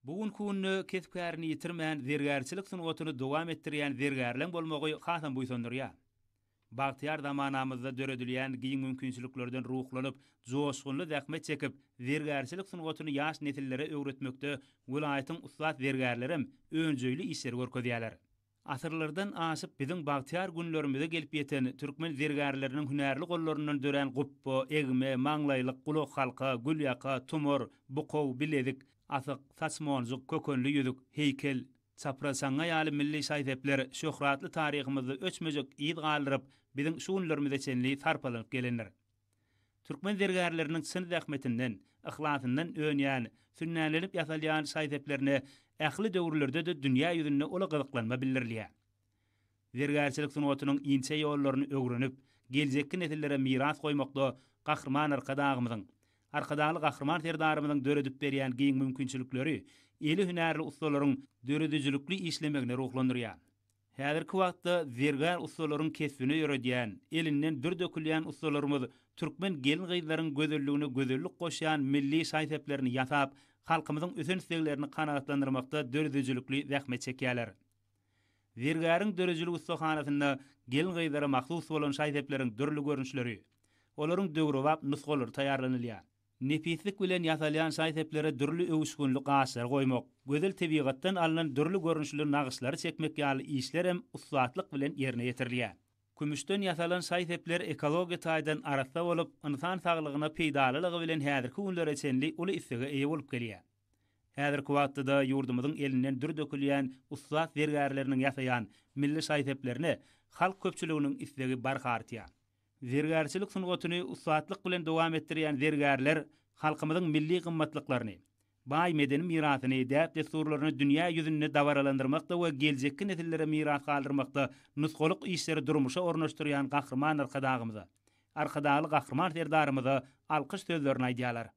Bu günki günde kesp-kärini ýitirmän zergärçilik sungatyny dowam etdirýän zergärleň bolmagy hasam buýsandyrýar. Bagtyýar zamanamyzda döredilýän giň mümkinçiliklerden ruhlanyp, joşgunly zähmet çekip, zergärçilik sungatyny ýaş nesillere öwretmekde welaýatyň ussat zergärlerem önjeýli işleri görkezýärler. Asyrlardan aşyp biziň bagtyýar günlerimize gelip ýeten türkmen zergärleriniň hünärli gollaryndan dörän gupba, egme, maňlaýlyk, gulakhalka, gülýaka, tumar, bukow, bilezik, asyk, saçmonjuk, kökenli ýüzük, heýkel, çapraz-çaňňa ýaly milli şaý-sepler şöhratly taryhymyzda öçmejek yz galdyryp, biziň şu günlerimize çenli sarpalanyp gelendir. Türkmen zergärleriniň çyn zähmetinden, yhlasyndan önýän, sünnälenip ýasalýan şaý-seplerine ähli döwürlerde-de dünýä ýüzünde uly gyzyklanma bildirilýär. Zergärçilik sungatynyň inçe ýollaryny öwrenip, geljekki nesillere miras goýmakda Gahryman Arkadagymyzyň, Arkadagly Gahryman Serdarymyzyň döredip berýän giň mümkinçilikleri eli hünärli ussalaryň döredijilikli işlemegine ruhlandyrýar. Häzirki wagtda zergär ussalaryň kesbini ýöredýän, elinden dür dökülýän ussalarymyz türkmen gelin-gyzlaryň gözelligine gözellik goşýan milli şaý-seplerini ýasap, halkymyzyň ösen isleglerini kanagatlandyrmakda döredijilikli zähmet çekýärler. Zergäriň döredijilik ussahanasynda gelin-gyzlara mahsus bolan şaý-sepleriň dürli görnüşleri, olaryň döwrebap nusgalary taýýarlanylýar. Nepislik bilen ýasalýan şaý-seplere dürli öwüşginli gaşlary goýmak, gözel tebigatdan alnan dürli görnüşli nagyşlary çekmek ýaly işlerem ussatlyk bilen ýerine ýetirilýär. Kümüşden ýasalan şaý-sepler ekologiýa taýdan arassa bolup, ynsan saglygyna peýdalylygy bilen häzirki günlere çenli uly islege eýe bolup gelýär. Häzirki wagtda-da ýurdumyzyň elinden dür dökülýän ussat zergärleriniň ýasaýan milli şaý-seplerine halk köpçüliginiň islegi barha artýar. Zergärçilik sungatyny ussatlyk bilen dowam etdirýän zergärler halkymyzyň milli gymmatlyklaryny, baý medeni mirasyny, däp-dessurlaryny dünýä ýüzünde dabaralandyrmakda we geljekki nesillere miras galdyrmakda nusgalyk işleri durmuşa ornaşdyrýan Gahryman Arkadagymyza, Arkadagly Gahryman Serdarymyza alkyş sözlerini aýdýarlar.